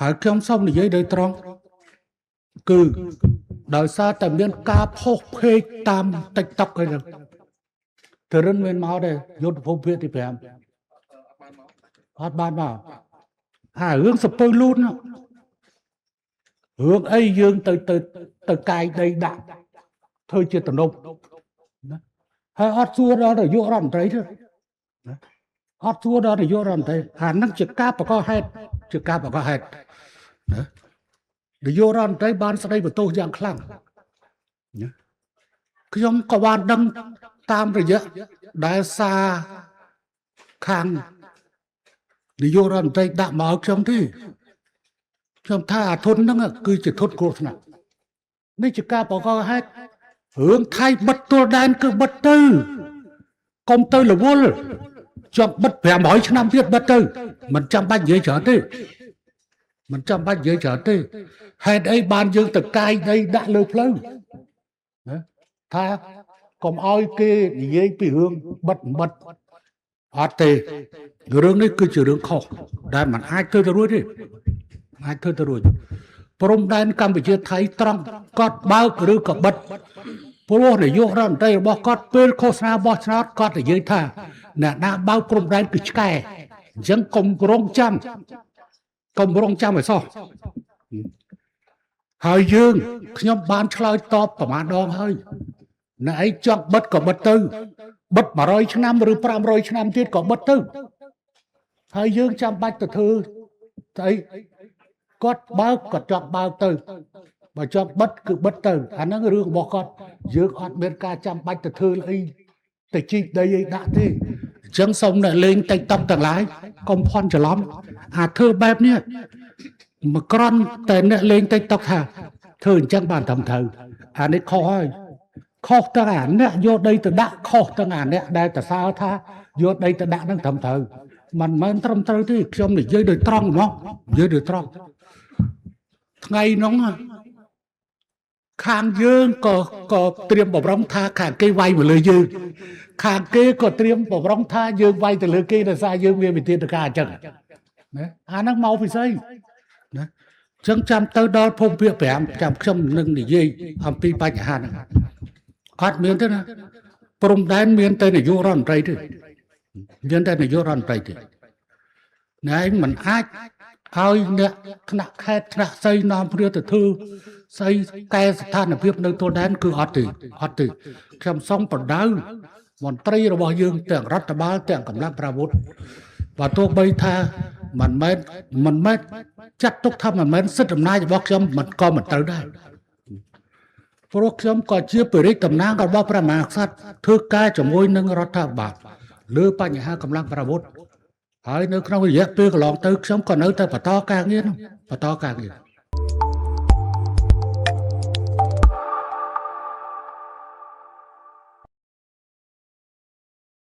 ហើយខ្ញុំសូមនិយាយដោយត្រង់គឺដោយសារតែមានការផុសเพจតាម TikTok អីហ្នឹងទរិនមានមកដែរយុទ្ធភូមិភាគទី5អត់បានមកអារឿងសពៅលូនហ្នឹងរឿងអីយើងទៅទៅទៅកាយដីដាក់ធ្វើជាទំនប់ណាហើយអត់សួរដល់នាយករដ្ឋមន្ត្រីទេណាអត់សួរដល់នាយករដ្ឋមន្ត្រីអាហ្នឹងជាការបកហេតុជាការបកហេតុណានាយករដ្ឋមន្ត្រីបានស្ដីបន្ទោសយ៉ាងខ្លាំងណាខ្ញុំក៏បានដឹងតាមរយៈដែលសារខាងនាយករដ្ឋមន្ត្រីដាក់មកឲ្យខ្ញុំទេខ្ញុំថាអាធុនហ្នឹងគឺជាធុនគ្រោះថ្នាក់នេះជាការបកហេតុរឿងថៃបិទទួលដែនគឺបិទទៅកុំទៅរវល់ចង់បិទ500ឆ្នាំទៀតបិទទៅមិនចាំបាច់និយាយច្រើនទេមិនចាំបាច់និយាយច្រើនទេហេតុអីបានយើងទៅកាយដីដាក់លើផ្លូវណាថាកុំឲ្យគេនិយាយពីរឿងបិទមិនបិទអត់ទេរឿងនេះគឺជារឿងខុសដែលมันអាចធ្វើទៅរួចទេមិនអាចធ្វើទៅរួចព្រំដែនកម្ពុជាថៃត្រង់គាត់បើកឬក៏បិទព្រោះនាយករដ្ឋមន្ត្រីរបស់គាត់ពេលឃោសនាបោះឆ្នោតគាត់និយាយថាអ្នកណាបើកព្រំដែនគឺឆ្កែអញ្ចឹងកុំរងចាំកុំរងចាំឲ្យសោះហើយយើងខ្ញុំបានឆ្លើយតបប្រហែលដងហើយអ្នកឯងចង់បិទក៏បិទទៅបិទ100ឆ្នាំឬ500ឆ្នាំទៀតក៏បិទទៅហើយយើងចាំបាច់ទៅធ្វើស្អីគាត់បើកគាត់ចង់បើកទៅបើចង់បិទគឺបិទទៅអាហ្នឹងរឿងរបស់គាត់យើងអត់មានការចាំបាច់ទៅធ្វើអីទៅជីកដីអីដាក់ទេអញ្ចឹងសូមអ្នកលេង TikTok ទាំងឡាយកុំភ័ន្តច្រឡំអាធ្វើបែបនេះមកក្រន់តែអ្នកលេង TikTok ថាធ្វើអញ្ចឹងបានត្រឹមត្រូវអានេះខុសហើយខុសទាំងអាអ្នកយកដីទៅដាក់ខុសទាំងអាអ្នកដែលតសើថាយកដីទៅដាក់ហ្នឹងត្រឹមត្រូវមិនមែនត្រឹមត្រូវទេខ្ញុំនិយាយដោយត្រង់ហ្មងនិយាយដោយត្រង់ថ្ងៃហ្នឹងខាងយើងក៏ក៏ត្រៀមបំរុងថាខាងគេវាយមកលើយើងខាងគេក៏ត្រៀមបំរុងថាយើងវាយទៅលើគេដោយសារយើងមានវិធានការអញ្ចឹងណាអាហ្នឹងមកពីស្អីណាអញ្ចឹងចាំទៅដល់ភូមិភាគ5ចាំខ្ញុំនឹងនិយាយអំពីបញ្ហាហ្នឹងអត់មានទេណាព្រំដែនមានតែនាយករដ្ឋមន្ត្រីទេមានតែនាយករដ្ឋមន្ត្រីទេណែឯងមិនអាចឲ្យអ្នកថ្នាក់ខេត្តថ្នាក់ស្អីនាំគ្នាទៅធ្វើស្អីកែស្ថានភាពនៅទួលដែនគឺអត់ទេអត់ទេខ្ញុំសូមប្រដៅមន្ត្រីរបស់យើងទាំងរដ្ឋបាលទាំងកម្លាំងប្រាវុធបើទោះបីថាមិនមែនមិនមែនចាត់ទុកថាមិនមែនសិទ្ធិអំណាចរបស់ខ្ញុំមិនក៏មិនត្រូវដែរព្រោះខ្ញុំក៏ជាព្រះរាជតំណាងរបស់ព្រះមហាក្សត្រធ្វើការជាមួយនឹងរដ្ឋាភិបាលលើបញ្ហាកម្លាំងប្រាវុធហើយនៅក្នុងរយៈពេលកន្លងទៅខ្ញុំក៏នៅតែបន្តការងារនោះបន្តការងារ។